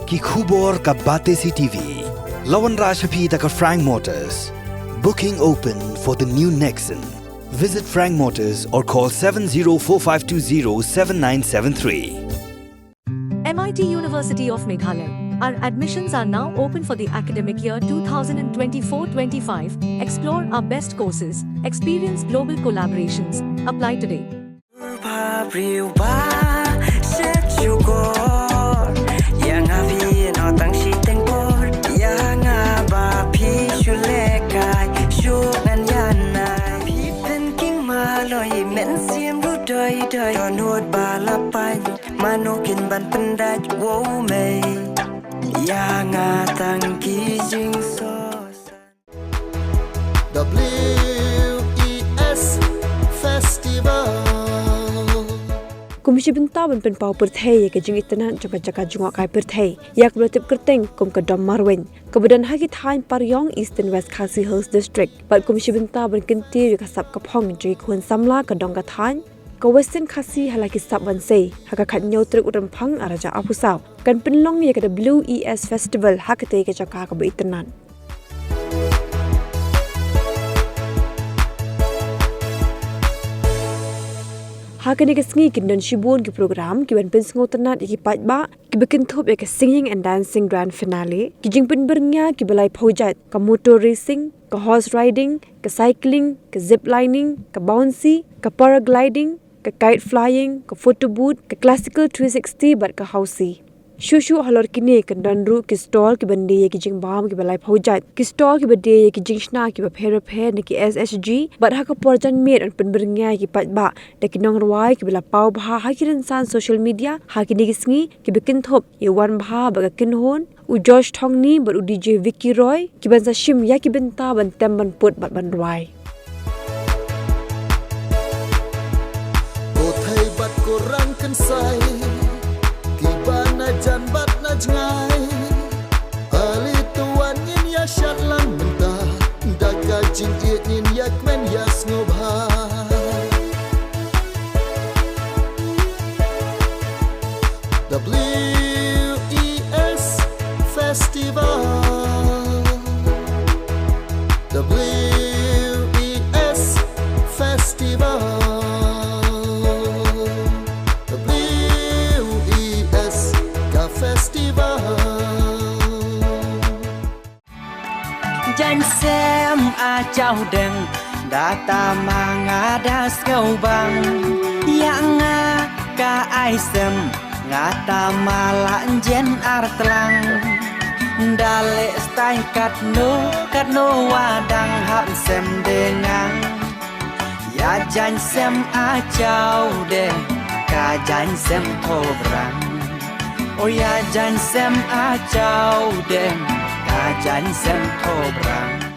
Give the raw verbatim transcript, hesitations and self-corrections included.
Ki khubor ka Batesi T V. La wanrah sha phi da ka Frank Motors. Booking open for the new Nexon. Visit Frank Motors or call seven zero four five two zero seven nine seven three. M I T University of Meghalaya. Our admissions are now open for the academic year two thousand twenty-four twenty-five. Explore our best courses, experience global collaborations. Apply today. Pha briew ba shet shukor, ïa nga phi no tang shiteng por, ïa nga ba phi shu lehkai, shu ngan ïa nai. Phi pynking maloi, mynsiem ruh doi doi, dohnud ba la pait, mano kin ban pyndait, wow mei. Ïa nga tang ki jingsoh. W E S Festival. Kum shi bynta ban pynpaw pyrthei ïa ka jingitynnad jong ka jaka jngohkai pyrthei, ïa kaba la tip kyrteng kum ka Dom Marwein, kaba don ha ki thaiñ Pariong, Eastern West Khasi Hills District, bad kum shi bynta ban kyntiew ïa ka sap ka phong jong ki khun samla ka dong ka thaiñ, ka Western Khasi ha la ki sap ban sei, ha ka khathynñiew tarik u Rymphang ar hajar arphew saw, kan pynlong ïa ka W E S Festival ha katei ka jaka kaba itynnad. Ha kane ka sngi kin don shibun ki program kiban pynsngewtynnad ïa ki paidbah, kiba kynthup ïa ka Singing and Dancing Grand Finale, ki jingpynbyrngia kiba laiphew jait, ka motor racing, ka horse riding, ka cycling, ka zip lining, ka bouncy, ka paragliding, ka kite flying, ka photo booth, ka classical three sixty bad ka housie. Shuh shuh halor kine kan don ruh ki stall kiban die ïa ki jingbam kiba laiphew jait, ki stall kiba die ïa ki jingshna kiba pher bapher na ki S H G, bad ha ka por janmiet yn pynbyrngia ïa ki paidbah da ki nongrwai kiba la paw bha ha ki rynsan social media ha kine ki sngi, kiba kynthup ïa u Wan Bha bad ka Kynhun, u Josh Thongni bad u D J Vicky Roy, kiban sa shim ïa ki bynta ban tem ban put bad ban rwai. Ko thei bad ko rang kynsai, kiba na jan bad na jngai, ale to wan ngin ïa shad lang mynta, da ka jingïeit ngin ïa kmen ïa sngewbha. W E S Festival. W E S Festival. W E S ka festival. Jaiñ sem a jaw deng, da tama nga da sngewbang. Ïa nga ka ai sem, nga tama la jen ar tlang. Da leh stai katno, katno wa dang hap sem deng ngang. Ïa jaiñ sem a jaw deng, ka jaiñ sem thob rang. O ïa jaiñ sem a jaw deng, ka jaiñ sem thob rang.